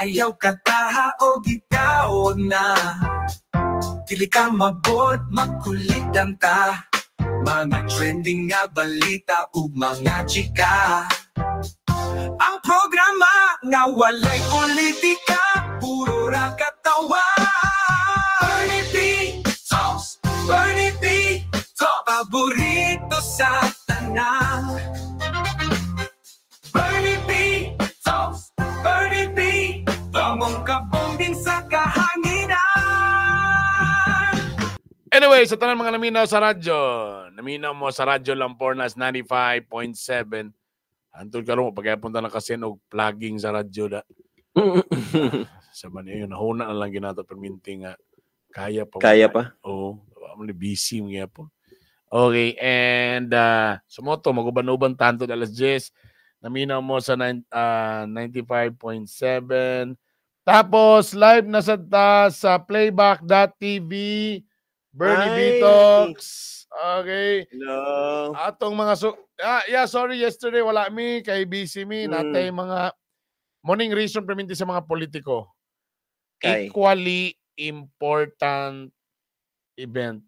Ayaw kataha o gitawag na. Dili ka mabot, makulitan ta. Mga trending nga balita ug mga chika. Ang programa nga walay politika, puro ra katawa. Bernie B Talks, Bernie B Talk, paborito sa tanan. Bernie B Talks, Bernie B, Among kabombing sa kahanginan. Anyway, sa tanan mga naminaw sa radyo, naminaw mo sa Radyo Lampornas 95.7. Antod karon mo pagkapunta na kasi og plugging sa radyo da. Sa man yun, nahuna na lang ginato perminti nga kaya pa. Kaya pa? Oo, oh, busy mo gyapon. Okay, and sumoto maguban-uban tanto alas 10. Naminaw mo sa 95.7. Tapos live na sa ta sa playback.tv. Bernie Ay! B Talks. Okay. Hello. Atong mga yeah, sorry, yesterday wala mi kay busy mi natay mga morning reason perminti sa mga politiko. Kay. Equally important event.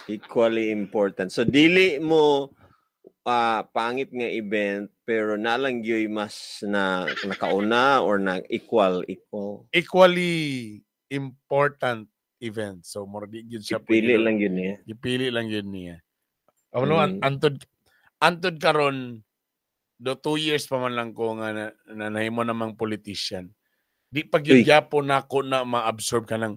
Equally important. So dili mo pangit nga event pero nalang gyoy mas na nakauna or na equal equal. Equally important event. So more di gyud siya Pili pwede- lang yun niya. Gipili lang yun niya. Ano, antod antod karon do 2 years pa man lang ko nga na nahimo namang politician. Di pa gyud Uy. gyapon nako na ma-absorb ka ng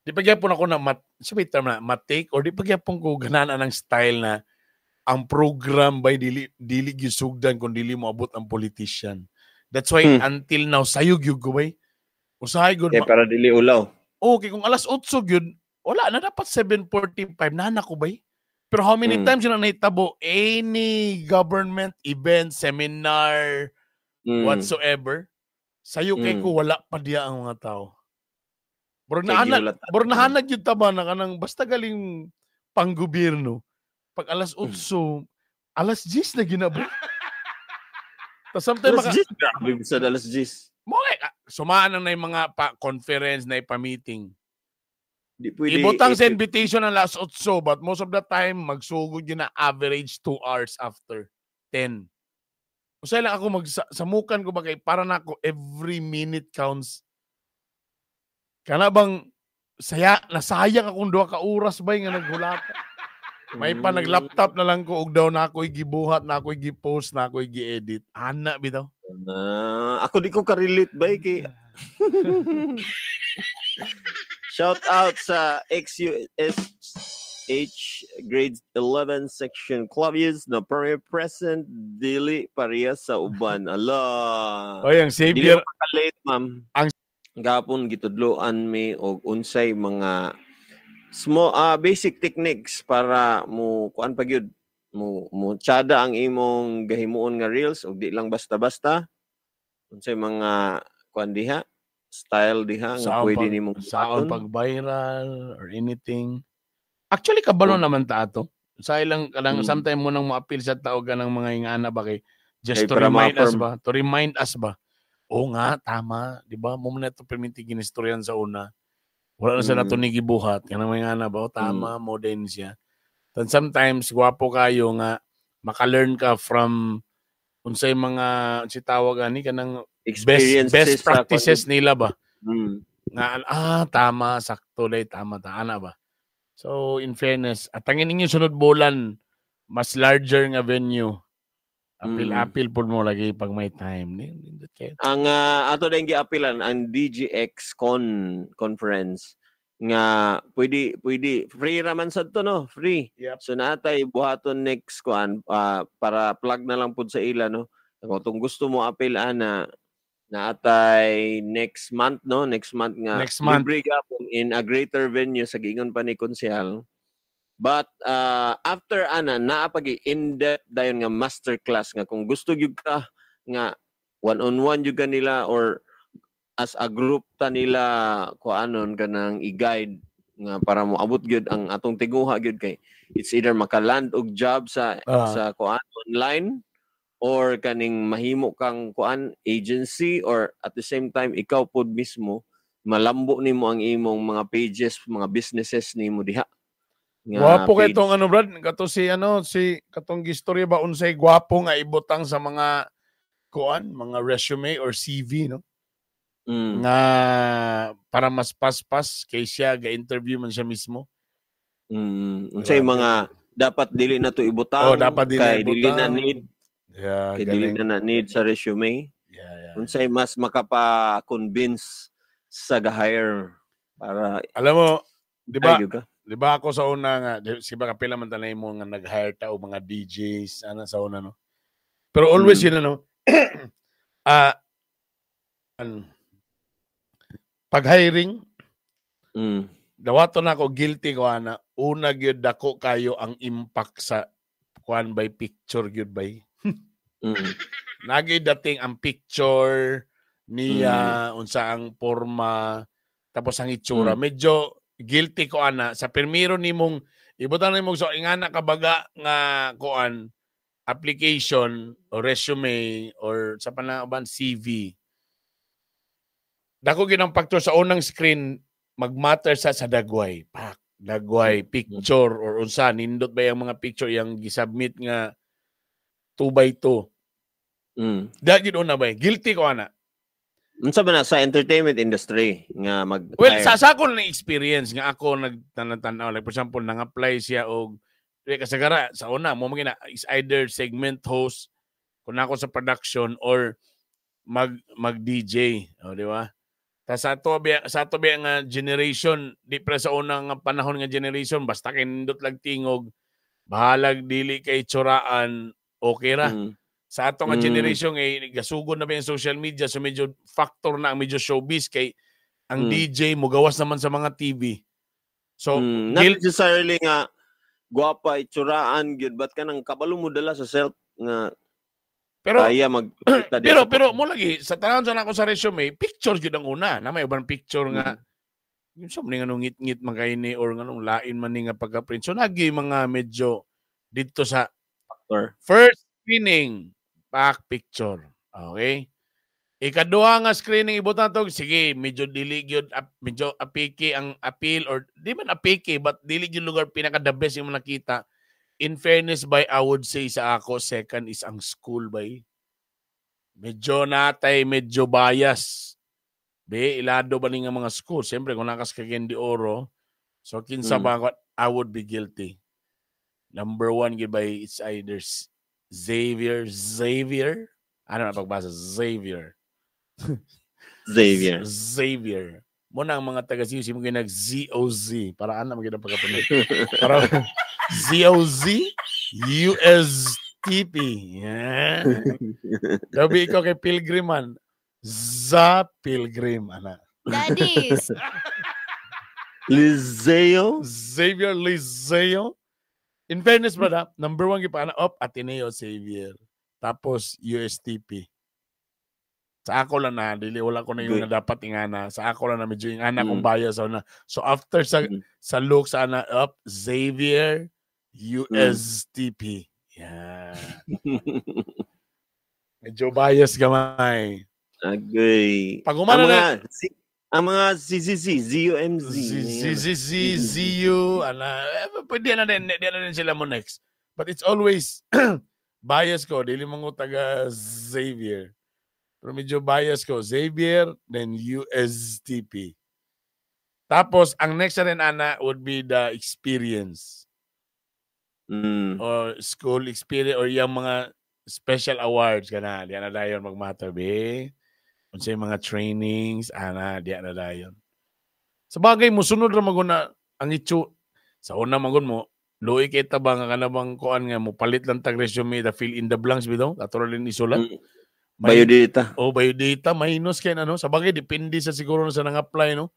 di pa gyapon ako na mat, sabi term na ma-take or di pa gyapon ko ganahan ang style na ang program by dili dili gyud sugdan kung dili mo abot ang politician. That's why until now sayog gyud ko bay. Usahay gud Eh, para dili ulaw. Okay, kung alas 8 gyud, wala na dapat 7:45 na na ko bay. Pero how many times yun ang nahitabo any government event, seminar, whatsoever, sayo kay ko wala pa diya ang mga tao. Murag Kay nahanag, giulat. murag nahanag yun tama na kanang basta galing panggobyerno. Pag alas 8, alas 10 na ginabo. Tas sometimes Alas 10, grabe sa alas 10. Mo kay sumaan na yung mga pa conference na pa-meeting. Di pwede. Ibutang sa invitation ang last 8, but most of the time magsugod yun na average 2 hours after 10. Usay lang ako magsamukan ko ba kay para na ako every minute counts. Kana bang saya nasayang akong duha ka oras bay nga naghulata. May pa nag-laptop na lang ko og daw na ako'y gibuhat, na ako'y gi-post, na ako'y gi-edit. Ana bitaw. Ah, ako di ko ka-relate bay kay Shout out sa XUSH grade 11 section Clavius na permanent present dili pareha sa uban. Ala. Oy, ang Dili savior late, ma'am. Ang gapon gitudloan mi og unsay mga small basic techniques para mo kuan pa gyud mo mo tsada ang imong gahimuon nga reels ug di lang basta-basta unsay mga kuan diha style diha nga Saan pwede pag, nimong saan buhaton. pag viral or anything. Actually kabalo naman ta ato. Sa ilang kanang sometime mo nang mo-appeal sa tao kanang mga ingana ba kay just Kay to para remind us ma-affirm. ba? To remind us ba? Oo nga, tama, di ba? Mo man na ito perminti ginistoryan sa una. Wala na sa nato ni gibuhat. Kanang mga ingana ba? O, tama, mo din siya. Then sometimes gwapo kayo nga maka-learn ka from unsay mga unsay tawag ani kanang best Experiences best sa kuan. practices nila ba? Nga tama sakto day tama ta ana ba. So in fairness, at tangin ninyo sunod bulan mas larger nga venue. Apil apil pud mo lagi pag may time. Nindot kayo. Ang ato na yung giapilan ang DGX Con conference nga pwede pwede free ra man sad to, no? Free. Yep. So naatay buhaton next kuan para plug na lang pud sa ila, no? Kung tong gusto mo apil ana naatay next month, no? Next month nga Next month. libre gapon in a greater venue sa giingon pa ni Konsehal. But after ana naa pag in-depth dayon nga masterclass nga kung gusto gyud ka nga one on one gyud ka nila or as a group ta nila kuanon kanang i-guide nga para moabot gyud ang atong tinguha gyud kay it's either makaland og job sa sa kuan online or kaning mahimo kang kuan agency, or at the same time ikaw pod mismo malambo nimo ang imong mga pages, mga businesses nimo diha. Nga Gwapo kay page. Tong ano, Brad, kato si ano, si katong gistorya ba unsay gwapo nga ibutang sa mga kuan, mga resume or CV, no? Nga para mas paspas kay siya ga-interview man siya mismo. Unsay Grabe. mga dapat dili na to ibutang Oh, dapat dili kay dili na ibutang. need, Yeah, kay dili galing. na na need sa resume. Unsay mas makapa-convince sa ga-hire para Alam mo, di ba? Ay, ka? Di ba ako sa una nga, di ba kapila man tanay mo nga nag-hire ta og mga DJs ana sa una, no? Pero always yun ano, ano, pag hiring, dawato na ako, guilty ko ana, una gyud dako kayo ang impact sa kuan by picture gyud by. Nagi dating ang picture niya, unsa ang porma, tapos ang itsura. Medyo guilty ko ana sa pirmiro nimong ibutan nimong so ingana ka baga nga kuan application or resume or sa panauban CV. Dako gyud ang factor sa unang screen, magmatter sa dagway. Pak, dagway picture or unsa nindot ba yung mga picture yang gisubmit nga 2 by 2. Da gyud una ba? Guilty ko ana. Unsa ba na sa entertainment industry nga mag Well, sa ako na experience nga ako nagtanaw, like for example, nang-apply siya og di kasagara sa una mo magina is either segment host kung ako sa production or mag mag DJ, o di ba? Ta sa ato ba nga generation, di pa sa una nga panahon nga generation, basta kay nindot lag tingog, bahalag dili kay tsuraan, okay ra. Sa ato nga generation eh gasugod na ba yung social media, so medyo factor na ang medyo showbiz kay ang DJ mo gawas naman sa mga TV. So Not necessarily nga gwapa itsuraan gyud, but kanang kabalo mo dala sa self nga Pero kaya mag pero mo lagi sa tanan sa nako sa resume, picture gyud ang una. Na may ubang picture nga yung sa mga nganong ngit-ngit man kay ni or nganong lain man ni nga pagka-print. So nagi mga medyo dito sa factor. First screening, back picture. Okay? Ikaduha nga screening ibutang to, sige, medyo dili gyud medyo apiki ang appeal or di man apiki but dili gyud lugar pinaka the best yung nakita. In fairness by I would say sa ako second is ang school by. Medyo natay medyo bias. Be ilado ba ni nga mga school? Siyempre kung nakas ka de Oro, so kinsa ba ako, I would be guilty. Number one gyud by it's either Xavier, Xavier. Ano na pagbasa? Xavier. Xavier. Xavier. Mo na ang mga taga CUC mo ginag ZOZ. Para ano mo ginag pagkapunan. Para ZOZ USTP. Yeah. Gabi ikaw kay Pilgrim man. Za Pilgrim ana. Daddies. Lizeo? Xavier Lizeo. In fairness, brother, number one gyud pa ana up Ateneo Xavier. Tapos USTP. Sa ako lang na, dili wala ko na yung Good. na dapat ingana. Sa ako lang na medyo ingana kong bias na. So after sa sa look sa ana up Xavier USTP. Yeah. Medyo bias gamay. Agay. Pag umano Ang na mga ang mga ZZZ, ZUMZ. Z, Z, Z, Z, ZU, ana, eh, pwede na din, di na din sila mo next. But it's always bias ko, dili mo taga Xavier. Pero medyo bias ko, Xavier, then USTP. Tapos, ang next na rin, ana, would be the experience. Or school experience, or yung mga special awards, kana, di na dayon magmatter, be. Unsay mga trainings, ana, di na dayon. Sa bagay mo, sunod ra maguna ang itsu. Sa una magun mo, luoy kay ta ba nga kanabang kuan nga mo palit lang tag resume, the fill in the blanks bitaw, ato ra din isulat. Biodata. Oh, biodata minus kay ano. Sa bagay depende sa siguro na sa nang-apply, no.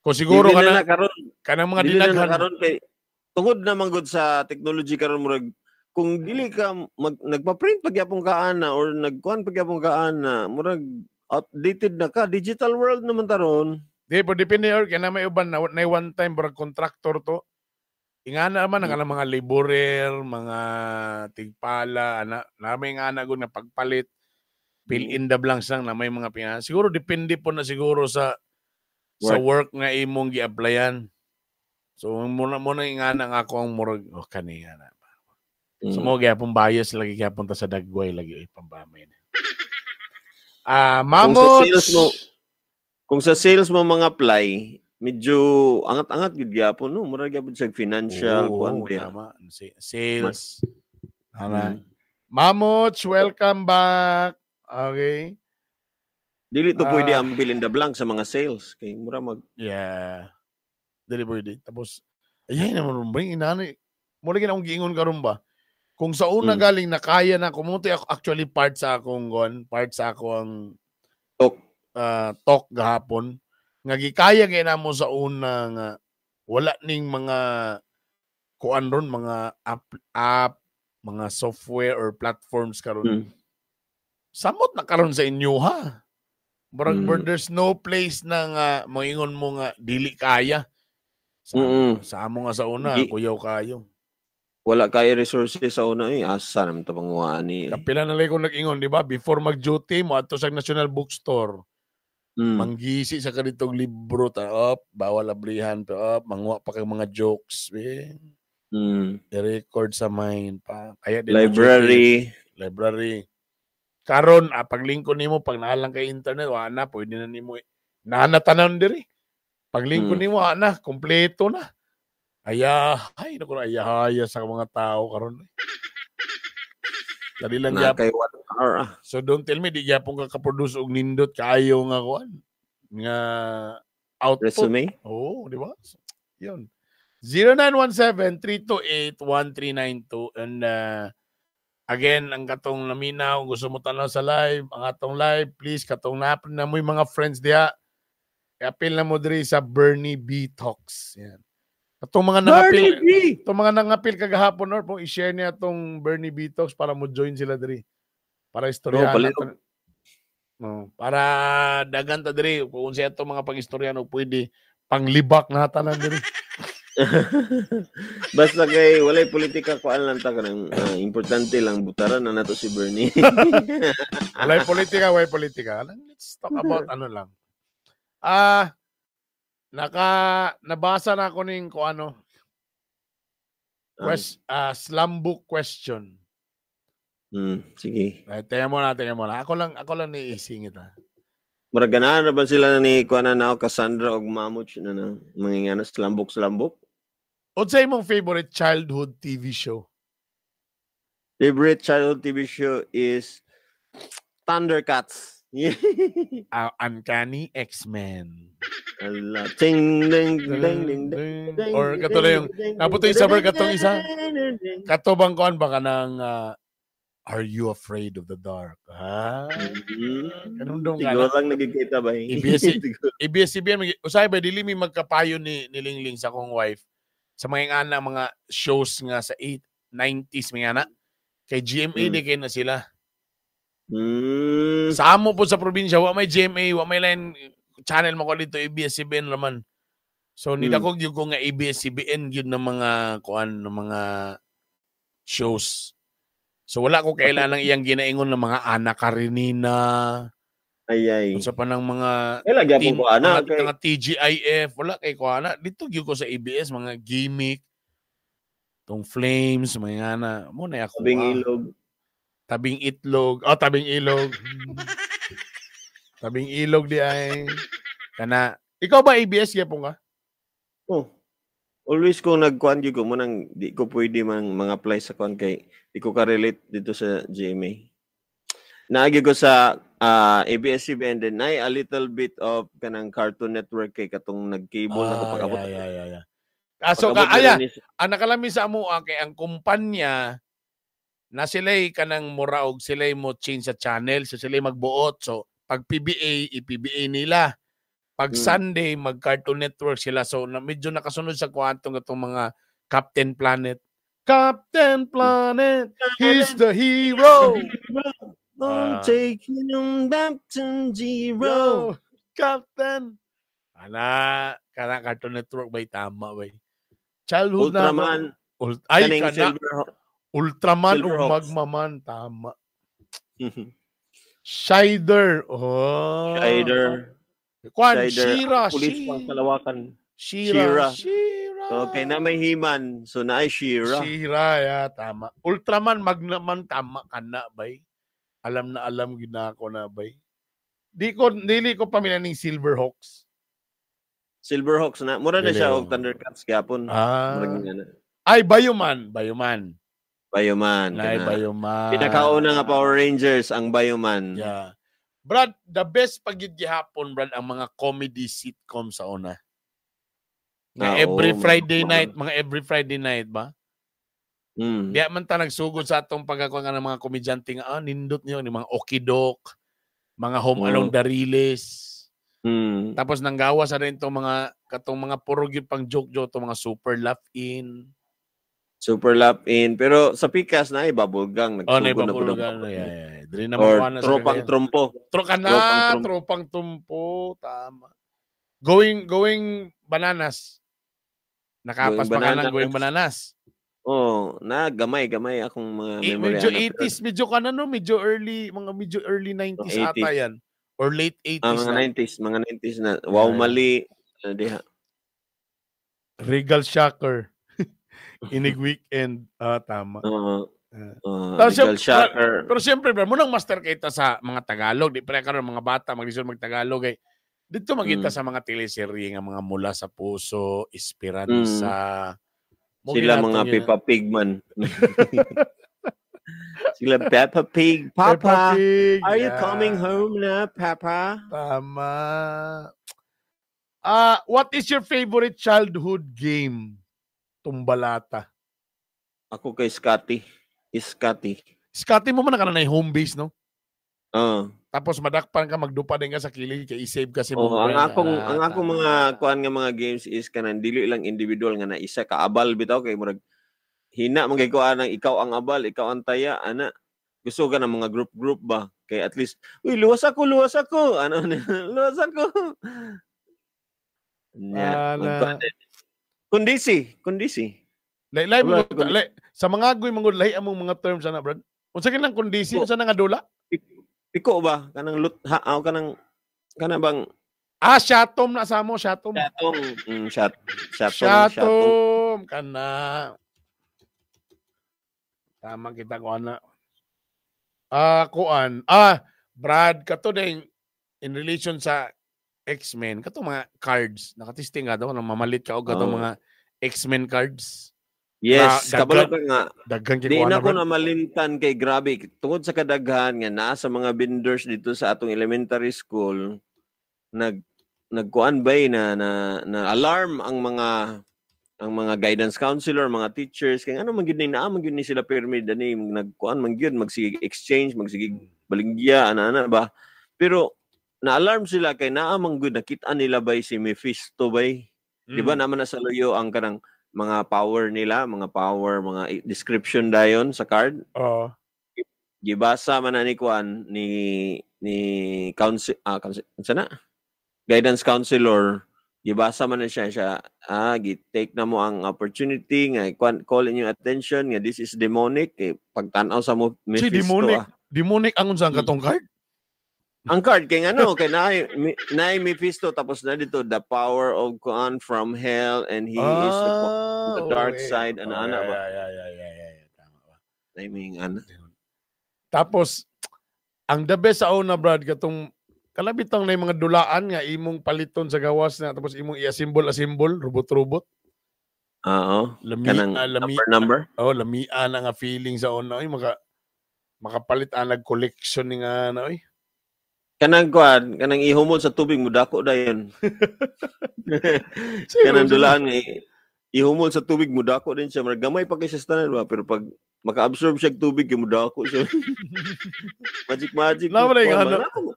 Kung siguro Dili kana na na karon kanang mga dili na na dinaghan. karon kay tungod na man gud sa technology karon, murag kung dili ka mag, nagpa-print pagyapon ka ana or nagkuan pagyapon ka ana, murag outdated na ka, digital world naman taron. Di, pero depende or kaya na may uban na one time murag contractor to. Ingana naman ang kanang mga laborer, mga tigpala, ana, na may ingana gud nga pagpalit, fill in the blanks lang na may mga pina. Siguro depende po na siguro sa work nga imong gi-applyan. So muna muna ingana nga ako ang murag oh kani nga na. So mo gyapon bias lagi gyapon ta sa dagway lagi oy pambamay. Ah, Kung sa sales Mamots. mo, kung sa sales mo mga apply, medyo angat-angat gud gyapon no, mura gyapon sa financial Oo, kuan ba. tama. Sales. Tama. Mm. Mamots, welcome back. Okay. Dili to pwede Ah. ang fill in the blank sa mga sales kay mura mag Yeah. Dili pwede. Tapos, ayay naman rin ba? Inani. Mula gina akong giingon karon ba? Kung sa una galing na kaya na kumuti ako actually part sa akong gon, part sa ako ang Talk. Talk gahapon nga gikaya kay namo sa una nga wala ning mga kuan ron mga app mga software or platforms karon, samot na karon sa inyo ha. Murag there's no place na nga moingon mo nga dili kaya. Sa, sa amo nga sa una, kuyaw kayo. Wala kay resources sa una eh. Asa naman to panguhaan ni. Kapila na lang ko nag-ingon, di ba? Before mag-duty mo adto sa National Bookstore. Manggisi sa kanitong libro ta up, bawal ablihan pa up, manguha pa kay mga jokes, eh. I-record sa mind pa. Kaya di mo Library. Library. Karon ah, paglingkod nimo pag naalang kay internet, wa na pwede na nimo naa na tanan diri. Paglingkod nimo wa na, kompleto na. Aya, ay naku, ayahaya sa mga tao karon. Dali lang Na gyapon. kay 1 hour ah. So don't tell me di gyapon ka ka-produce og nindot kaayo nga kuan nga output. Resume. Oo, di ba? So, yun. 0917-328-1392 and again, ang katong naminaw, gusto mo tanaw sa live, ang atong live, please, katong napin na mo yung mga friends diha, appeal na mo diri sa Bernie B Talks. Yan. Katong mga nangapil, B. itong mga nangapil kagahapon or pong i-share niya tong Bernie B Talks para mo join sila diri. Para istoryahan Oh, palit- nato. No, para dagan ta diri kung siya itong mga pag-istorya no pwede panglibak na tanan diri. Basta kay walay politika kuan lang ta kanang importante lang butaran na nato si Bernie. Walay politika, walay politika. Let's talk about ano lang. Ah, naka nabasa na ako ning kung ano, slam book question. Sige. Right, tingnan mo na, tingnan mo na. Ako lang niisingit ah. Murag ganahan na ba sila ni kuan na nako Cassandra og Mamuch na na mga nga na slambok slambok. Unsay imong favorite childhood TV show? Favorite childhood TV show is Thundercats. Ah, Uncanny X-Men. Ala, ting ding ding ding ding ding. Or kato na yung ding, naputo yung ding, sabar ding, katong isa. ding, ding. Kato bang kuan ba kanang Are you afraid of the dark? Ha? Ganun dong ka Siguro na. lang nagkikita ba eh? ABS ABS-CBN usay ba dili mi magkapayo ni Lingling sa akong wife sa mga ingana mga shows nga sa 8 90s mga ana kay GMA di kay na sila. Sa amo po sa probinsya wa may GMA, wa may line channel mo ko dito ABS-CBN raman. So nidakog gyud ko nga ABS-CBN gyud ng mga kuan ng mga shows. So wala ko kailan ang iyang ginaingon ng mga Ana Karenina, Ay ay. unsa pa ng mga Ay lagi team, po ko ana mga, kay mga TGIF, wala kay ko ana. Dito gyud ko sa ABS mga gimmick, tong Flames, mga ana. Mo na ako. tabing ah. ilog. Tabing itlog. Oh, tabing ilog. Tabing ilog di ay. Kana. Ikaw ba ABS gyapon ka? Oh. Always ko nagkuan gyud ko mo nang di ko pwede man mga apply sa kuan kay di ko ka-relate dito sa GMA. Naagi ko sa ABS-CBN then ay a little bit of kanang Cartoon Network kay katong nag-cable na ko Ah, pag-abot. yeah. Ah, so ka, Pag-abot na aya, rin ni- ang nakalami sa amo ah, kay ang kumpanya na sila'y kanang mura og sila'y mo change sa channel, so sila'y magbuot. So pag PBA, i-PBA nila. Pag Sunday, mag Cartoon Network sila. So na, medyo nakasunod sa kwantong itong mga Captain Planet. Captain Planet, he's the hero. Don't Ah. take him back to zero. Yo, Captain. Ana, kana Cartoon Network bay tama bay. Childhood na. Ultraman, Ay, kaning kana. Silver Ultraman ug Silverhawks. Magmaman. Tama. Shider. Oh. Shider. Kwan, Shider. Shira. Pulis pang Kalawakan. Shira. Shira. Shira. So, okay na may Himan. So, naay Shira. Shira, ya, tama. Ultraman, Magnaman, tama ka na, bay. Alam na alam gid na ako na, bay. Di ko, dili ko pamilya ning Silverhawks. Silverhawks na. Mura na Dili, siya oh. og Thundercats gyapon. Ah. Murag nga na. Ay, Bioman. Bioman. Bioman. Nay, Kana. Bioman. Pinakauna nga Power Rangers ang Bioman. Yeah. Brad, the best pagid gihapon, Brad, ang mga comedy sitcom sa una. Nga Ah, every oo, Friday night, mga every Friday night ba? Diya man ta nagsugod sa atong pagkakuha nga ng mga komedyante nga, nindot niyo, ni mga Okidok, mga Home Alone Dariles. Tapos nanggawa sa rin itong mga katong mga puro gyud pang joke-joke, itong mga Super Laugh In. Super Lap In. Pero sa Pikas na ay Bubble Gang. Oh, na Nagsugod na po ng ibabulugan. Bubble Yeah, Gang. yeah. Dili na Or makuha na sa Tropang Cagayan. Trompo. Troka na, Tropang Trompo. Tropang Tumpo. Tama. Going Bananas. Nakapas Going pa ka ng Bananas. Going Bananas. Oh, na gamay gamay akong mga Eh, memory. medyo ana. 80s, medyo ka na no, medyo early, mga medyo early 90s 80s. ata yan. Or late 80s Ah, mga na. 90s, mga 90s na. Wow, Yeah. mali. Ano diha? Regal Shocker. Inig Weekend. Ah, tama. Oo. Ah. Oo, Tapos Regal Shocker. Pero siyempre, bro, munang master kita sa mga Tagalog. Di pre karon mga bata maglisod magtagalog ay dito magita sa mga teleserye nga mga Mula sa Puso, Esperanza. Mo Sila ginato mga yun. Peppa Pig man. Sila Peppa Pig. Peppa Papa, Pig, are you yeah. coming home na, Papa? Tama. Ah, what is your favorite childhood game? Tumbalata. Ako kay Scotty. Scotty. Scotty mo man ka na home base, no? Oo. Tapos madakpan ka, magdupa din ka sa kilid kay i-save kasi Oh, ang akong Ah, ang akong mga kuan nga mga games is kanang dili lang individual nga na isa ka abal bitaw kay murag hina man kay kuan ang ikaw ang abal, ikaw ang taya ana. Gusto ka ng mga group group ba? Kay at least, uy, luwas ako. Ano luwas ako. Nya, Ana. magkuan din. Kundisi, kundisi. Laylay Wala, mo lay, sa mga agoy mangod lahi among mga terms ana, brad. Unsa kinang kondisi, Oh. unsa na nga dula? Piko ba kanang lut ha, aw, kanang kana bang Ah, shatom na sa mo, shatom. shatong shat shatong shatong. Shatom kana. Tama kita ko ana. Ah, kuan. Ah, Brad kato ding in relation sa X-Men, kato mga cards. Nakatisting ka daw nang mamalit ka og katong Oo. mga X-Men cards. Yes, Na- kabalo ka nga. Daghan kay Di kuan na na, ko Brad. na malimtan kay grabe tungod sa kadaghan nga naa sa mga vendors dito sa atong elementary school nagkuan bay na na, na alarm ang mga guidance counselor, mga teachers kay ano man gyud ni naa man gyud ni sila permi dani nagkuan man gyud magsige exchange, magsige balingya ana ana ba. Pero na-alarm sila kay naa man gyud nakita nila bay si Mephisto bay. Di ba naman nasa luyo ang kanang mga power nila, mga power, mga description dayon sa card. Oo. Gibasa man na ni kuan ni ni council council unsa na? Guidance counselor. Gibasa man na siya siya gi-take na mo ang opportunity nga kuan call in your attention nga this is demonic kay pagtan-aw sa mo Si Mephisto. demonic. ah. Demonic ang unsang katong card? Ang card kay ngano kay naay naay Mephisto tapos na dito the power of kuan from hell and he is the, the dark okay. side ana ana Oh, ba. Yeah. Tama ba? Naay may ana. Tapos, ang the best sa una, Brad, katong kalabitang na yung mga dulaan nga imong paliton sa gawas na tapos imong i-assemble-assemble, robot-robot. Oo. Lami, Kanang lami, number number. oh, lamia na nga feeling sa una. Oy, makapalit ang nag-collection ni nga na, oy. Kanang kuan, kanang ihumol sa tubig mo dako dayon. Sino- Kanang dulaan nga ihumol sa tubig mo dako din siya. Murag gamay pa kay sa tanan ba pero pag maka-absorb siya og tubig kay mo dako siya. Magic magic. Napa na yung Kuan ba? ano?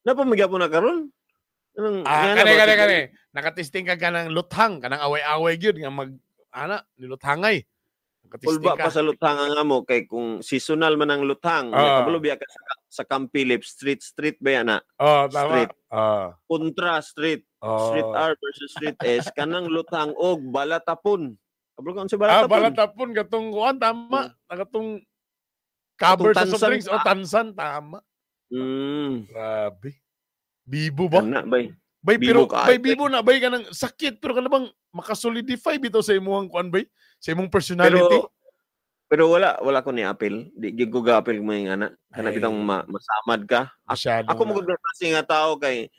Napa magyapon na karon? Anong Ah, nga na kani ba? kani kani. Nakatisting ka kanang luthang, kanang away-away gyud nga mag ana, niluthangay. Nakatisting Pulba ka. pa sa lutang ang amo kay kung seasonal man ang lutang, kabalo biya ka sa Camp Philip Street Street ba yan na? Oh, tama. Street. Ah. Kontra Street. Oh. Street R versus Street S kanang lutang og balatapon. Kabalo ka unsay bala Ah, tapon? Bala tapon katong kuan, tama. Katong cover sa soft tansan. drinks o tansan, tama. Grabe. Bibo ba? Kana bay. Bay, Bibo pero ka, bay ate. Bibo na bay kanang sakit pero kana bang makasolidify bitaw sa imong kuan bay? Sa imong personality. Pero wala wala ko ni apil. Di gyud ko ga-apil mo yung ana. Kana Ay. bitang masamad ka. Masyado Ako na. mo gud klase nga tao kay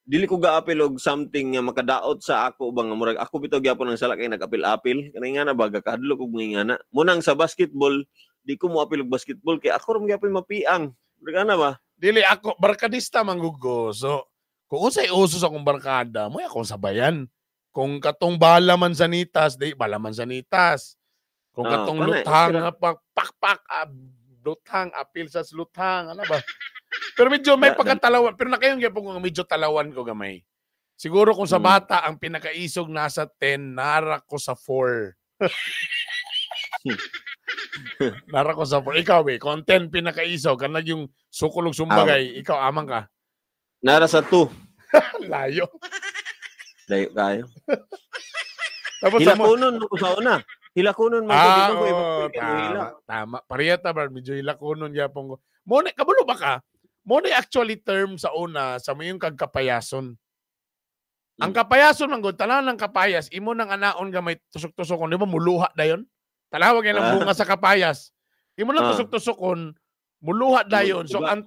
dili ko ga-apil og something nga makadaot sa ako ba nga murag ako bitaw gyapon ang sala kay nag-apil-apil. Kanang nga na ba gakadlok og mga ana. Munang sa basketball, di ko mo apil og basketball kay ako ra man gyapon mapiang. Murag ana ba? Dili ako barkadista man gud ko. So kung unsay uso sa akong barkada, mo akong sabayan. Kung katong bala mansanitas, di bala mansanitas. Kung Ah, katong kana, luthang nga pak pak pak ah, luthang apil sa luthang ano ba? Pero medyo may pagkatalawan, pero nakayon gyapon ko nga medyo talawan ko gamay. Siguro kung sa bata ang pinakaisog nasa 10, nara ko sa 4. Nara ko sa 4. Ikaw eh, kung 10 pinakaisog, kanag yung sukulog sumbagay, ikaw amang ka. Nara sa 2. Layo. Layo kayo. Tapos sa mo, Hilakonon ko sa una. Hilakonon man ko Ah, di man ko oo, ibang tama, hila. tama. Parehata ba, medyo hilakonon gyapon ko. Mo na, kabulo ba ka? Mo na actually term sa una sa mayong kagkapayason. Ang kapayason man gud, tanan ng kapayas, imo nang anaon gamay tusok-tusokon, di ba muluha dayon? Talawag yan ang bunga sa kapayas. Imo nang tusok-tusokon, muluha dayon. So Diba?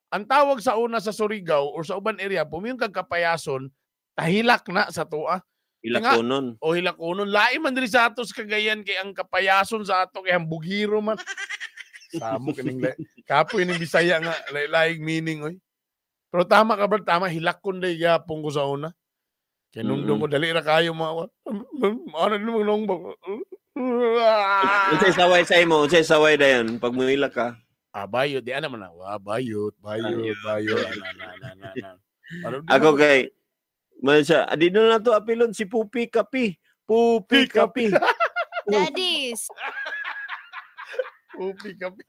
ang tawag sa una sa Surigao or sa uban area, pumiyong kagkapayason, tahilak na sa tua. Hilakonon. O hilakonon. Lain man diri sa ato sa Cagayan kay ang kapayason sa ato kay ang bugiro man. Samo kining kapoy ning Bisaya nga laing meaning oy. Pero tama ka bro, tama hilakon day gyapon ko sa una. Kay nungdong ko dali ra kayo mga ano nung nung Unsay saway sa imo? Unsay saway dayon pag muhilak ka? Ah, bayot di ana man na. Wa bayot, bayot, bayot. Ana ana ana ana, ana. Ako kay man siya, adi na na to apilon si Pupi Kapi. Pupi Kapi. Daddies. Pupi kapi.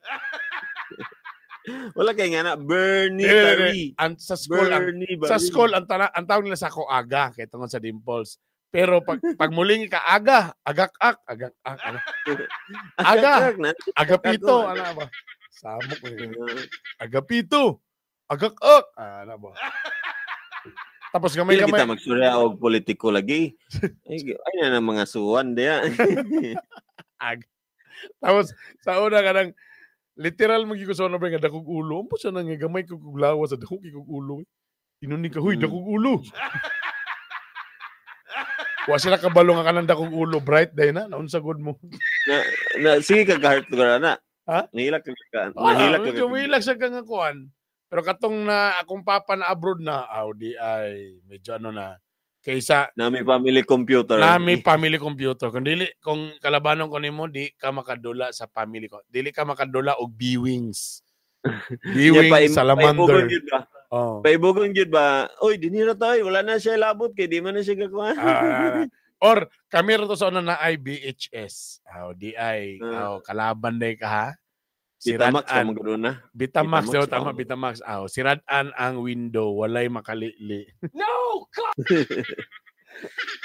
Wala kay nga na Bernie Dili, dili, Tari. Ang sa school ang Bernie sa Bari. school ang tawag nila sa ako aga kay tungod sa dimples. Pero pag muling ka aga, agak-ak, agak-ak, ano. Aga. Agak na. Agapito, ano ba? Samok eh. Agapito. Agak-ak, ano ba? Tapos Dili gamay-gamay. kita magsurya og politiko lagi. Ay, ay na ng mga suwan diya. Ag. Tapos sa una kanang literal magi ko sa una ba nga dakog ulo. Ampo siya nang gamay ko kog lawas sa dakog kog ulo. Inunig ka, huy, Mm. dakog ulo. Wa sila kabalo nga kanang dakog ulo, bright day na, naunsa gud mo. Na sige ka heart ko na. Ha? Nahilak ka ka. Ah, Nahilak ka. medyo mahilak siya kang kuan. Pero katong na akong papa na abroad na, aw di ay medyo ano na kaysa Nami family computer. nami family computer. Kung dili kung kalabanon ko nimo di ka makadula sa family ko. Dili ka makadula og B-wings. Nya, B-wings, salamander. paibugon gyud ba? Oh. Paibugon gyud ba? Oy, dinhi na tayo. Wala na siya labot kay di man na siya gakuha. Ah, or kami ra to sa una na ay BHS. Aw di ay aw kalaban day ka ha. Si Bitamax ka Radan. maguro na. Bitamax, Bitamax, daw, tama, oo. Bitamax. Aw, si Radan ang window, walay makalili. No! God!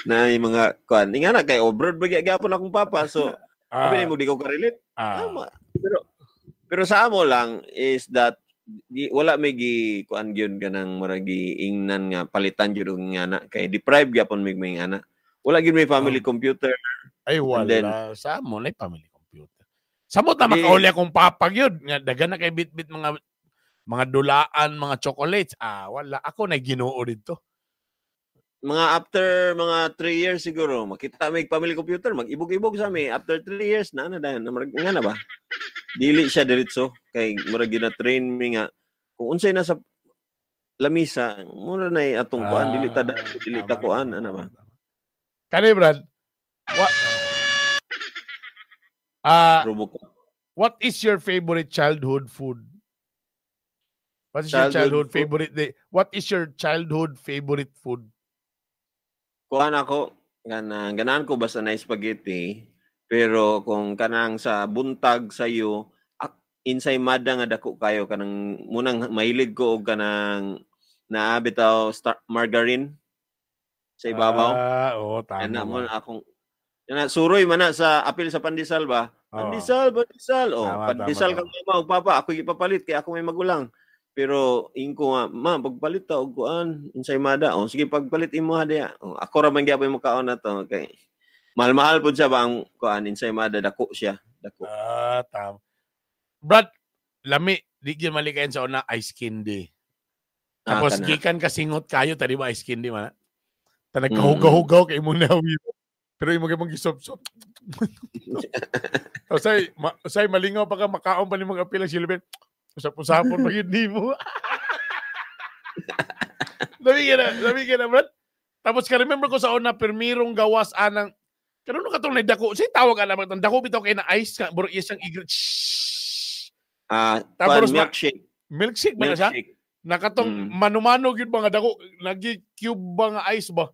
Na yung mga kuan. Nga na kay abroad ba gyapon akong papa. So, Ah, sabi mo di ko ka-relate. ah. Tama. Pero sa amo lang is that di, wala may gi kuan gyud kanang murag giingnan nga palitan gyud og nga na kay deprive gyapon mig may nga na. Wala gyud may family computer. Ay, wala. And then- Sa amo, na family computer. Samot na Di- makauli akong papa gyud. Nga, dagan na kay bit-bit mga dulaan, mga chocolates. Ah, wala. Ako na Ginoo dito. Mga after mga 3 years siguro makita may family computer mag-ibog-ibog sa mi after 3 years na na dayon murag nga na ba. Dili siya diretso kay murag gina-train mi nga kung unsay nasa lamisa mura na atong kuan dili ta dili ta Ah, tama, kuan tama, ana ba. tama. Kani Brad, what Ah, Robocop. what is your favorite childhood food? What is your Childhood childhood food? favorite day? What is your childhood favorite food? Kuan ako kanang ganahan ko basta na spaghetti pero kung kanang sa buntag sayo ensaymada nga dako kayo kanang munang mahilig ko og kanang naa bitaw star, margarine sa ibabaw. Ah, oo, tama. Ana mo na akong Kana suroy man na sa apil sa pandesal ba? Oo. Pandesal, pandesal. Oh, Tama, pandesal tama, kang mama ug papa, ako ipapalit kay ako may magulang. Pero ingko nga, ma, pagpalit ta og kuan, ensaymada. Oh, sige pagpalit imo ha diya. Oh, ako ra man gyapon mo kaon na to. Okay. Mahal-mahal pud siya ba ang kuan ensaymada, dako siya, dako. Ah, tama. Brad, lami, di gyud malikayan sa una ice candy. Ah, Tapos kana. gikan ka singot kayo tadi ba ice candy man. Ta nagkahugaw-hugaw kay imong nawi. Pero imo gyud mong gisop-sop. Usay, usay malingaw pa ka makaon pa nimong apil ang silbin. Usap-usapon pa gyud nimo. Lami ka na, Brad. Tapos ka remember ko sa una permirong gawas anang kanuno katong nagdako say tawag ana man dako bitaw kay na ice ka buro isang igrit. Ah, Tapos kuan milkshake, Milkshake ba na siya? milkshake. Nakatong manumano gyud ba nga dako nagi cube ba nga ice ba?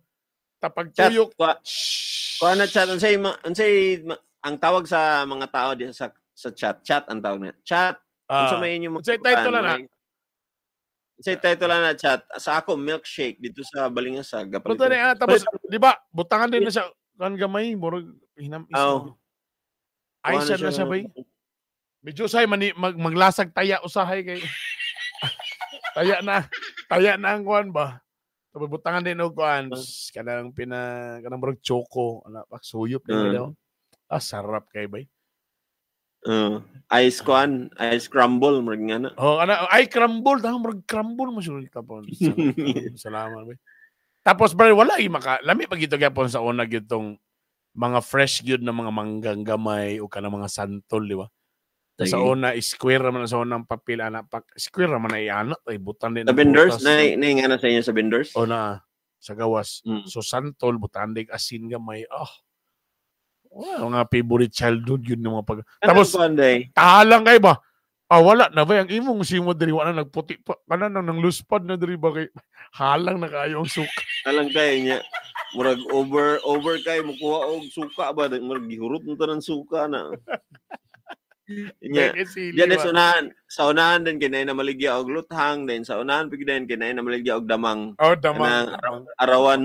Tapag Chat, tuyok. kuan na chat unsay ang tawag sa mga tao di sa chat, chat ang tawag na. Chat. Unsa may inyong mga Unsay title kuan, na? Unsay title na chat? Sa ako milkshake dito sa Balingasag. Gapalit. Buta na, tapos di ba butangan din na siya kan gamay murag hinam Oh. ice na siya bay. Medyo say mani maglasag taya usahay kay taya na ang kuan ba. Tapos butangan din og kuan kanang pina kanang murag choco ana pak suyop din daw. Ah, sarap kay bay. Ice kuan, ice crumble murag nga na. Oh, ana ay crumble, tama murag crumble mo siya tapon. Salamat bay. Tapos bro, wala ay maka lami pag ito gyapon sa una gyud tong mga fresh gyud na mga manggang gamay o kanang mga santol, di ba? Tas sa Sige. una square raman sa unang papel ana pak square raman na iana ay butan din Sa ang vendors, prutas. na nga na sa inyo sa vendors? O na sa gawas. So santol butan din asin gamay. Ah. Wala mga favorite childhood yun ng mga pag Kanang Tapos kuan day. tahalang kay ba? Ah, wala na ba ang imong simo diri wala na nagputi pa kana nang nang luspad na diri ba kay halang na kayo ang suka. Alang kay niya. Murag over over kay mukuha og suka ba murag gihurot mo tanan suka na. Nya. Kay sili Diyan ba? sa unahan din kinay na maligya og luthang din sa unahan pig din kinay na maligya og damang. Oh, damang. Kanang arawan.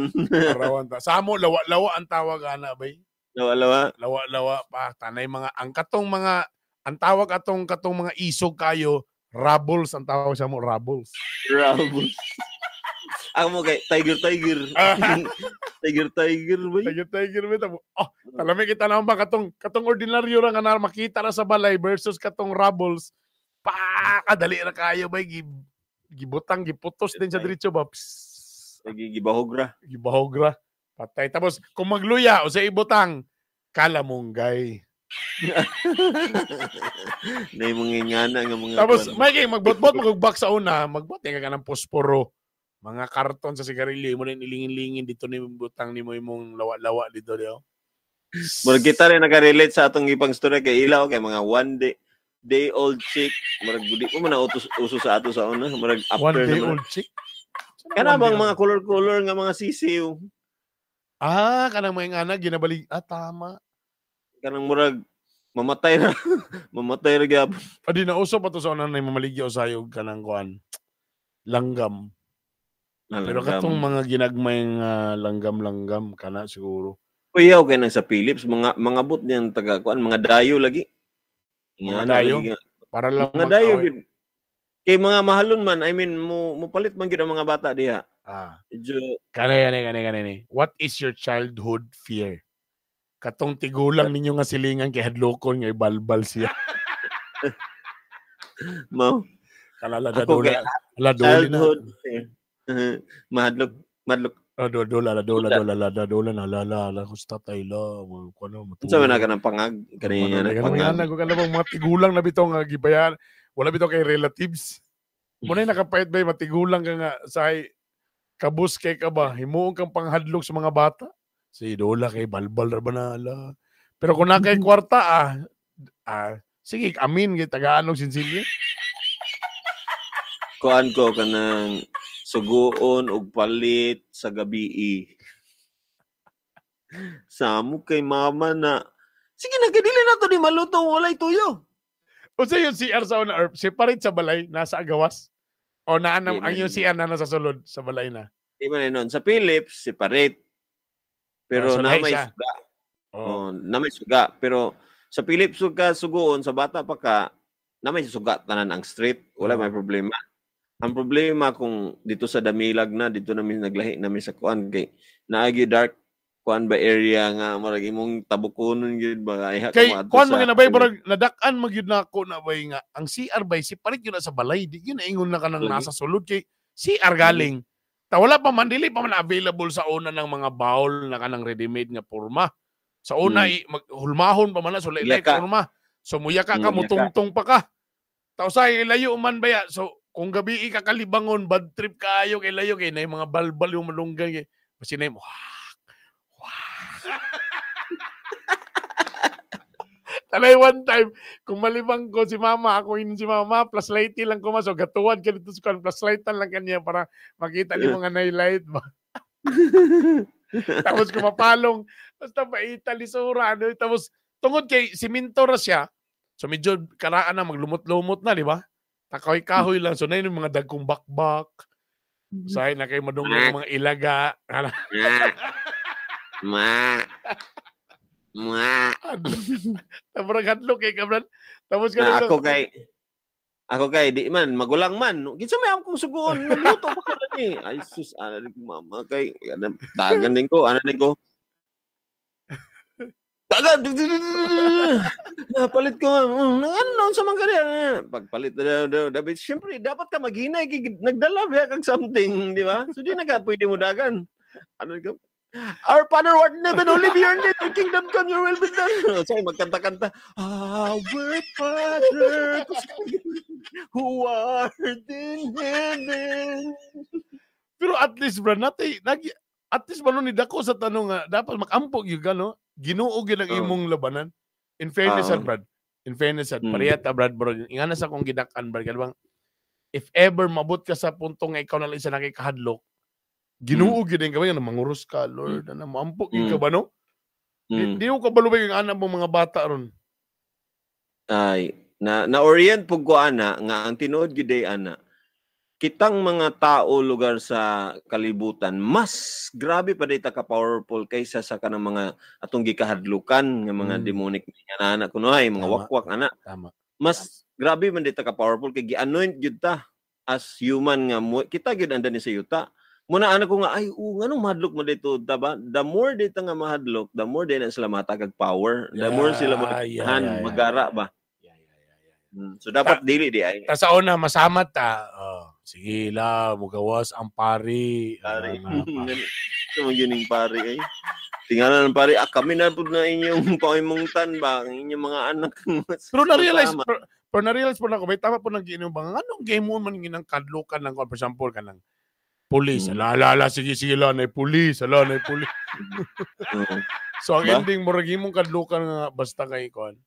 Arawan ta. Samo lawa-lawa ang tawag ana bay. Lawa-lawa. Lawa-lawa pa tanay mga ang katong mga ang tawag atong katong mga isog kayo rabbles ang tawag sa mo rabbles. Rabbles. Ako mo kay tiger tiger. Tiger tiger bay. Tiger tiger bay tamo. Oh, talami kita naman ba katong katong ordinaryo ra nga na makita ra sa balay versus katong rabbles. Pa kadali ra kayo bay gibutang giputos din sa diretso ba. Psst. Lagi gibahog ra. Gibahog ra. Patay. Tapos kung magluya o sa ibutang kalamunggay. Nay mga ngana nga mga Tapos kuan. may kay magbotbot magugbak sa una, magbot ka ng posporo. Mga karton sa sigarilyo mo rin ilingin-lingin dito ni butang nimo imong lawa-lawa dito diyo. Murag kita rin nakarelate sa atong ipang story kay ilaw kay mga one day day old chick murag di ko man na uso sa ato sa una murag after One day naman. old chick. Kana One bang day mga color-color nga mga sisiw Ah, kanang mga ingana ginabalig. Ah, tama. Kanang murag mamatay ra mamatay ra gyapon. Adi na uso pa to sa una na mamaligya usay og kanang kuan. Langgam. Pero Langgam. katong mga ginagmay nga langgam-langgam kana siguro. Kuyaw kay nang sa Philips mga mga bot niyan taga kuan mga dayo lagi. Mga Nga na dayo? lagi nga. Para lang Mga dayo mag-away. gid. Kay mga mahalon man, I mean mo mopalit man gid ang mga bata diha. Ah. Medyo Kani kani kani kani. What is your childhood fear? Katong tigulang ninyo nga silingan kay hadlokon nga ibalbal siya. Mao. Kalala Ako dola. kay Ala dola na. childhood fear. Mahadlok, madlok. Ah, dola la dola dola la dola na la la la kusta tay la mo kuno Unsa man na kanang pangag kani Ano nga na pangag. ko kana bang mga tigulang na bitaw nga gibayan. Wala bitaw kay relatives. Muna nakapait bay matigulang ka nga say kabus kay ka ba himuon kang panghadlok sa mga bata. Si dola kay balbal ra ba na ala. Pero kung na kay kwarta sige amin kay tagaan og sinsilyo. Kuan ko kanang suguon og palit sa gabii. Samo kay mama na sige na kay dili na to ni maluto walay tuyo. Unsa yung CR sa una or separate sa balay nasa agawas? O naa na, Di ang man. yung CR na nasa sulod sa balay na. Di man nun. Sa Philips, separate. Pero Ah, so na lahi may siya. suga. Oh. Oh, na may suga, pero sa Philip suga suguon sa bata pa ka, na may suga tanan ang street, wala may problema. Ang problema kung dito sa Damilag na dito namin naglahi namin sa kuan kay naagi dark kuan ba area nga murag imong tabukonon gyud ba ay Kay kuan mga nabay barag nadak-an magyud nako na bay nga ang CR bay si palit yun na sa balay di gyud na ingon na kanang Lagi. nasa sulod kay CR galing. Ta wala pa man dili pa man available sa una ng mga bowl na kanang ready-made nga porma. Sa una hulmahon pa man na so laylay Yaka. porma. So muyaka ka Yaka. mutungtong pa ka. Ta usay layo man baya. So kung gabi ka kalibangon bad trip kaayo kay layo kay na mga balbal yung malunggay kay basin na mo. Talay one time, kung malibang ko si mama, ako yun si mama, plus light lang ko so gatuan ka dito sa kuan, plus lightan lang kanya para makita ni mga nai-light ba. Tapos kumapalong, basta paita lisura, ano, tapos tungod kay siminto ra siya, so medyo karaan na maglumot-lumot na, di ba? Takahoy-kahoy lang, so na yun yung mga dagkong bakbak. Usahay na kayo madungog ng mga ilaga. Ma. Ma. Tapos hadlok kay kabran. Tapos Na ganun ako kay di man magulang man kinsa may akong suguon nagluto pa ka ni ay sus ana din ko mama kay dagan din ko ana din ko dagan palit ko ano sa man kaniya pagpalit dapat syempre dapat ka maghinay kay nagdala ba kag something di ba so di na ka pwede mo dagan ano ko Our Father who art in heaven, holy be your name, your kingdom come, your will be done. Sorry, magkanta-kanta. Our Father who art in heaven. Pero at least bro, natay nag at least ba ni dako sa tanong nga dapat makampog gyud ka no? Ginoo gyud ang imong labanan. In fairness sad Brad. In fairness sad pareha ta Brad bro. Ingana sa akong gidak-an Brad kanang if ever mabot ka sa punto nga ikaw na lang isa nakikahadlok, Ginoo gyud ang kamay nga manguros ka Lord, ana moampo gyud ka ba no? Di ko kabalo ba yung anak mo mga bata ron. Ay, na na-orient pug ko ana nga ang tinuod gyud ay ana. Kitang mga tao lugar sa kalibutan mas grabe pa day ta ka powerful kaysa sa kanang mga atong gikahadlukan nga mga demonic nga ana kunohay mga Tama. wakwak ana. Tama. Mas grabe man day ta ka powerful kay gi-anoint gyud ta as human nga mo, kita gyud andan ni sa yuta. Muna ana ko nga ay nganong mahadlok mo dito ta ba? The more dito nga mahadlok, the more din na sila matagag power, the more sila magara ba. Yeah. So dapat dili di ay. Ta sa una masamat ta. Oh, sige la, mugawas ang pari. Pari. Ito mo yun yung pari ay. Tingnan ng pari, kami na pud na inyong paimungtan ba, ang inyong mga anak. Pero na-realize, pero na-realize po na ako, may tama po nang giinom ba? Anong game mo man ginang kadlukan ng, for example, kanang police, ala, sige, sige la, na police, ala, na police. So, ang Ba? ending, murag imong kadlukan nga, basta kay kuan.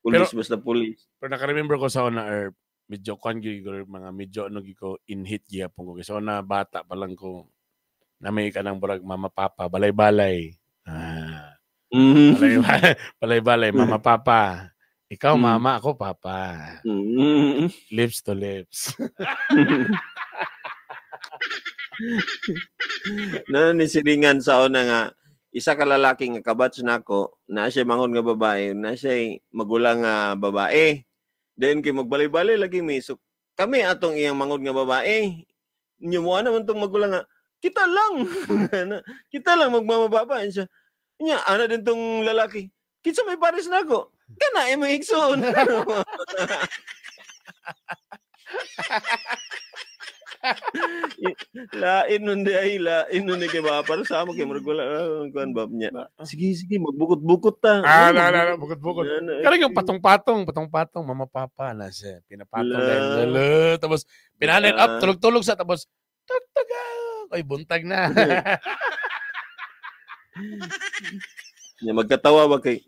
Police, basta police. Pero naka-remember ko sa una, medyo kuan gyud ko, mga medyo ano gyud ko, in-hit gyapon ko. Kasi sa una, bata pa lang ko, na may kanang murag mama papa, balay-balay. Balay-balay, mama papa. Ikaw mama, ako papa. Lips to lips. Na ni silingan sa una nga isa ka lalaki nga kabatch nako, na siya mangon nga babae, na siya magulang nga babae. Then kay magbalay-balay lagi mi. So kami atong iyang mangon nga babae. Inyo mo naman tong magulang nga kita lang. Kita lang magmamababa siya. Nya ana din tong lalaki. Kinsa may pares nako? Kana ay may igsoon. Lain nun di ay lain nun di kay ba para sa amo kay murag wala kuan ba niya. Sige magbukot-bukot ta. Na bukot-bukot. Kaya yung patong-patong, patong-patong mama papa na siya. Pinapatong dahil tapos pinalit up tulog-tulog sa tapos tagtaga ay buntag na. Nya magkatawa ba kay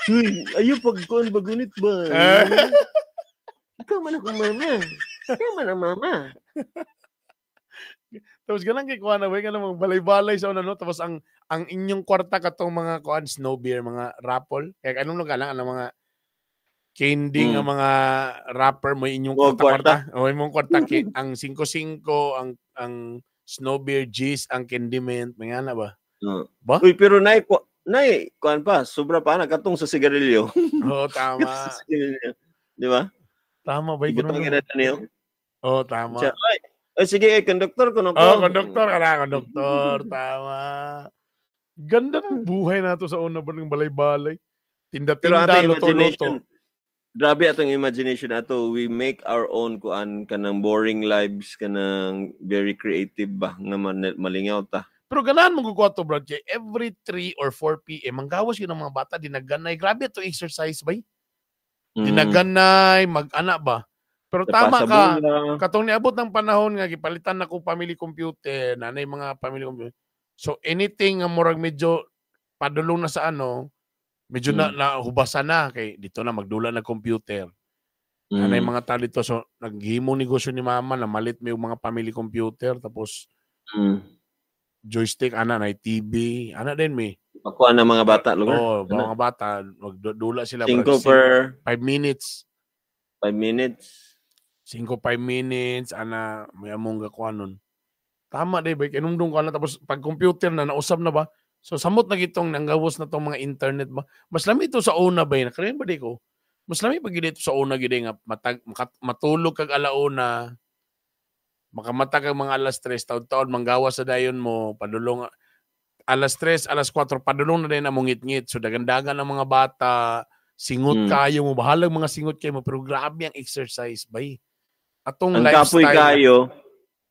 Uy, ayo pag kuan ba gunit ba? Ikaw man akong mama. Ikaw man ang mama. Tapos ganang kay kuan na, ganang mga balay-balay sa una no. Tapos ang inyong kwarta katong mga kuan snow beer, mga raffle. Kaya anong lugar lang ang mga candy nga mga wrapper mo inyong kwarta. O imong kwarta ang 5-5, ang snow beer, G's, ang candy mint, mga ana ba? Ba? Uy, pero Nay, kuan pa, sobra pa na katong sa sigarilyo. Oo, tama. Sa sigarilyo. Di ba? Tama ba? Ibutang na niyo. Oo, tama. Siya, ay, ay, sige, eh, konduktor ko no ko. Oh, konduktor ka na, konduktor. Tama. Ganda ng buhay nato sa una ba ng balay-balay. Pero Tinda-tinda, atong luto-luto. imagination, grabe atong imagination ato, we make our own kuan kanang boring lives, kanang very creative ba nga malingaw ta. Pero ganahan mo kukuha to, Brad, kay every 3 or 4 p.m., manggawas yun ang mga bata, dinaganay. Grabe ito exercise, bay. Dinaganay, mag-ana ba? Pero tama ka. Katong niabot ng panahon nga, gipalitan na ko family computer, nanay mga family computer. So anything nga murag medyo padulong na sa ano, medyo na nahubasan na kay dito na magdula na computer. Nanay mga tao dito, so naghimong negosyo ni mama na malit may mga family computer tapos joystick ana na TV, ana din may. Pakuha na mga bata lugar. Oh, mga bata magdula sila 5 per 5 minutes. 5 minutes. 5 minutes ana may among gakuha nun. Tama day ba kinumdum ko na tapos pag computer na nausab na ba? So samot na gitong nanggawas na tong mga internet ba. Mas lami ito sa una ba nakarin ba di ko? Mas lami pag dito sa una gid nga matulog kag alauna, makamata kag mga alas 3 taud-taud manggawas sa dayon mo padulong alas 3, alas 4 padulong na dayon among ngit-ngit. So dagandagan ang mga bata, singot kayo mo, bahalag mga singot kayo mo pero grabe ang exercise bay. Atong ang lifestyle. Kapoy kayo.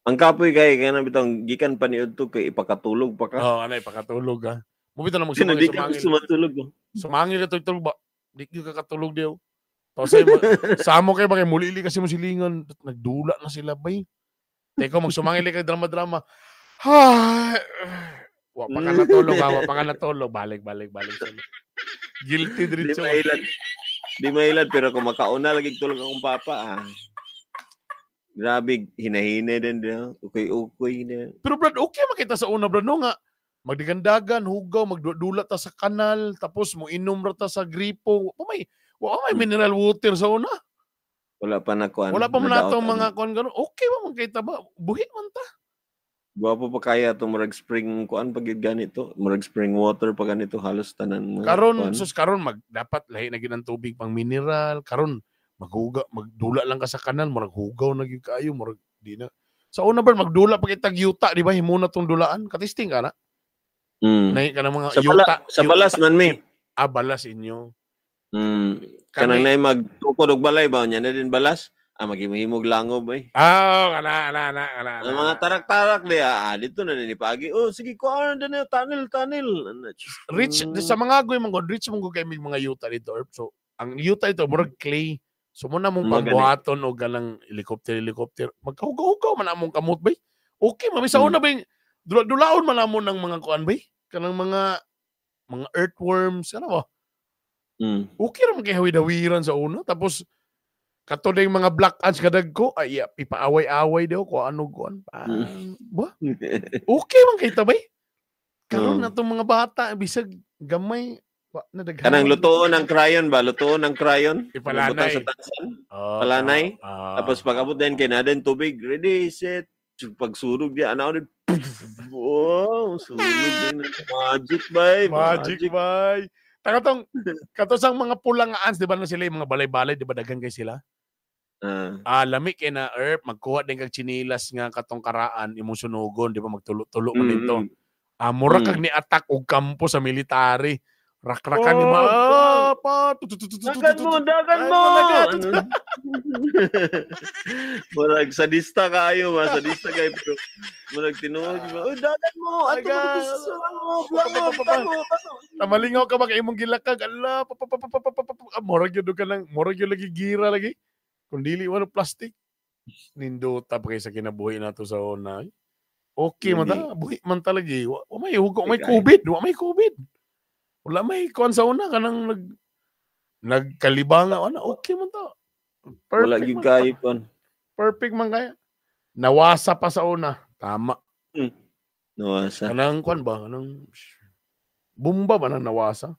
Ang kapoy kayo kaya na bitong gikan pa ni udto kay ipakatulog pa ka. Oh, anay ipakatulog ha. Mubito na magsumangil. Di ka sumatulog. Sumangil ka tulog ba? Di ka katulog diyo. Tapos samo kayo ba kay mulili kasi mo silingan, nagdula na sila bay. Teka magsumangil kay drama-drama. Ha. Wa pa ka natulog, ha? Wa pa ka natulog. Balik, balik, balik. Guilty diretso. Di mailad pero kung makauna lagi tulog akong papa ah. Grabe, hinahina din din. Okay-okay na. Pero Brad, okay makita sa una, Brad, no nga. Magdigandagan, hugaw, magdula ta sa kanal, tapos mo inom ra ta sa gripo. Wa may mineral water sa una. Wala pa na kuan. Wala pa man natong mga kuan gano'n. Okay ba man kita ba? Buhi man ta. Gwapo pa kaya to murag spring kuan pag ganito, murag spring water pa ganito halos tanan. Karon sus karon mag dapat lahi na gid ang tubig pang mineral, karon maghuga, magdula lang ka sa kanal, murag hugaw na gyud kaayo, murag di na. Sa una ba magdula pa kitag yuta, di ba himo na tong dulaan? Katisting ka na. Nay ka na mga sa yuta, sa balas man mi. Ah, balas inyo. Kanang nay magtukod og balay ba nya na din balas? Ah, maghimog langob ay. Ah, kana ana ana ana. Ang mga tarak-tarak di dito na ni paagi. Oh, sige ko ano din tunnel tunnel. Rich sa mga agoy man god, rich man kay mig mga yuta dito. So, ang yuta dito murag clay. So muna mong pagbuhaton o galang helicopter. Magkahugaw-hugaw man among kamot bay. Okay, mami sa una bay dulaon man amo ng mga kuan bay. Kanang mga earthworms ano ba? Okay ra man kay hawid-hawiran sa una tapos kato ding mga black ants kadag ko ay ipaaway-away daw ko ano kuan. Ba? Okay man kay tabay. Karon na tong mga bata bisag gamay nadaghan. Kanang lutoon ng crayon ba? Lutoon ng crayon? Ipalanay. Sa tansan. Palanay. Tapos pag-abot din kay na din tubig. Ready, set. Pagsurog diya, ano din. Wow, sunog din. Magic bay. Magic bay. Takatong, katosang mga pulang ants, di ba na sila yung mga balay-balay, di ba daghan kay sila? Lami kay na herb, magkuha din kag chinilas nga katong karaan imong sunugon, di ba magtulo-tulo man dito. Mura kag ni-attack og kampo sa military. Rakrakan yung mga dagan mo, dagan mo. Murag sadista kayo ba? Sadista kayo pero murag tinuod ba? Uy, dagan mo. Ato mo mo. Tamalingaw ka ba kay imong gilakag? Ala, murag yun ka lang, murag yun lagi gira lagi. Kung dili wala plastic. Nindota pa kay sa kinabuhi nato sa una. Okay man ta, buhi man talaga. Wa may hugo, may COVID, wa may COVID. Wala may kuan sa una kanang nagkalibang na ana okay man to. Perfect. Wala gyud kayo kuan. Perfect man kaya. Nawasa pa sa una. Tama. Nawasa. Kanang kuan ba kanang bumba ba nang nawasa?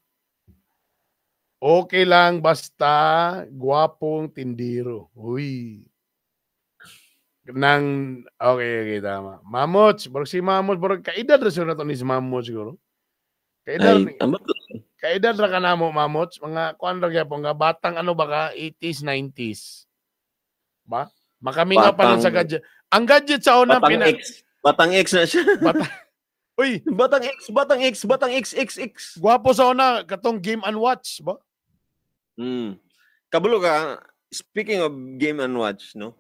Okay lang basta gwapong tindiro. Uy. Nang okay, okay tama. Mamoch, barog si Mamoch, barog kaedad ra siguro nato ni si Mamoch siguro. Kaedad, Ay, ambot. Kaedad ra ka namo, Mamots. Mga kuan ra gyapon nga batang ano ba ka 80s, 90s. Ba? Makamingaw pa lang sa gadget. Ang gadget sa una Batang X. Batang X na siya. Uy, Batang X, Batang X, Batang X, X, X. gwapo sa una katong Game and Watch, ba? Kabalo ka, speaking of Game and Watch, no?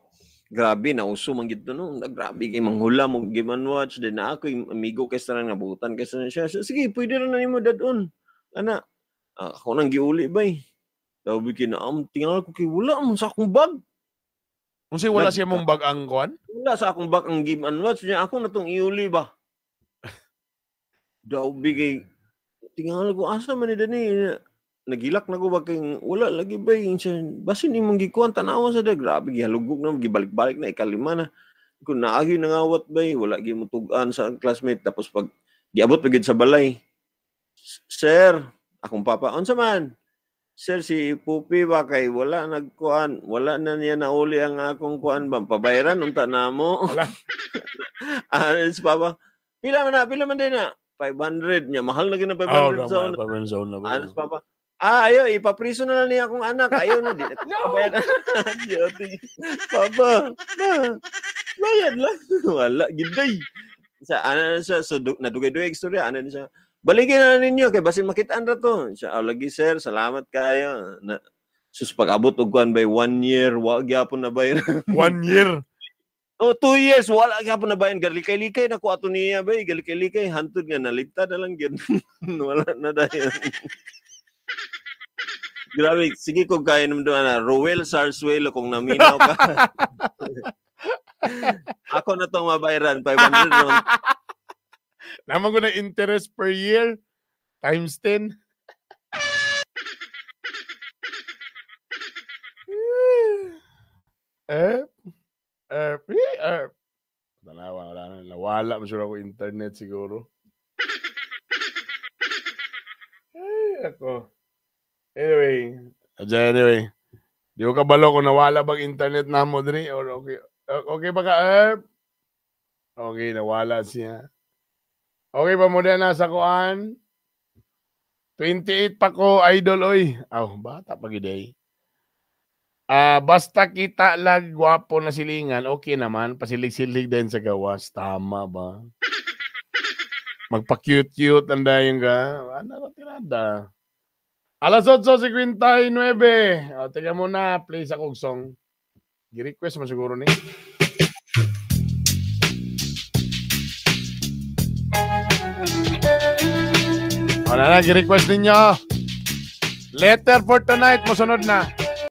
Grabe, nauso man gid to, no? Grabe kay manghula mo Game and Watch. Then na ako, yung amigo kay sa nabutan kay sa siya. Sige, pwede ra na nimo dadon. Ana, ako nang giuli bay. Daw bi kinaam, tingal ko kay wala man sa akong bag. Unsay wala siya mong bag ang kuan? Wala sa akong bag ang Game and Watch niya. Ako na tong iuli ba? Daw bi kay tingal ko asa man ni dani. Nagilak na ko ba kay wala lagi ba basin imong gikuan tanawa sa da grabe gihalugog na gibalik-balik na ikalima na kung naagi nangawat bay wala gyud mo tug-an sa classmate tapos pag giabot pa gyud sa balay, sir, akong papa, unsa man sir, si Pupi ba kay wala nagkuan, wala na niya nauli ang akong kuan ba, pabayaran unta namo. Wala. Anis papa, pila man din na 500 niya, mahal na gyud na 500 sa una. Zone na. Anis papa, ayaw, ipapriso na lang niya akong anak. Ayaw na, di na no! Papa, na, bayad lang. Wala, giday. Sa, ano siya, so, nadugay-dugay istorya, ano siya, balikin na ninyo, kay basin makitaan ra to. Siya, lagi sir, salamat kayo. Na, sus, pag-abot og kuan by 1 year, wa gyapon na bayan. 1 year? Oh, 2 years, wala gyapon na bayan. Galikay-likay na ko ato niya, bay. Galikay-likay, hantod nga, naligtad na lang gyud. Wala na dayon. Grabe, sige kung kaya naman doon na Roel Sarsuelo kung naminaw ka. Ako na itong mabayaran, 500 naman. Naman ko na interest per year times 10. Wala na. Nawala, masure ako internet siguro. Ay, ako. Anyway, di ko kabalo kung nawala bang internet na mo diri or okay. Okay ba ka, Erp? Okay, nawala siya. Okay ba mo na sa kuan? 28 pa ko, idol, oy. Aw, bata pa gid ay. Basta kita lag gwapo na silingan, okay naman. Pasilig-silig din sa gawas. Tama ba? Magpa-cute-cute ang dayon ka. Ano na tirada? Alas 8:59. O, teka muna, play sa kong song. Gi-request mo siguro ni. O na, gi-request ninyo. Letter for tonight, mosunod na.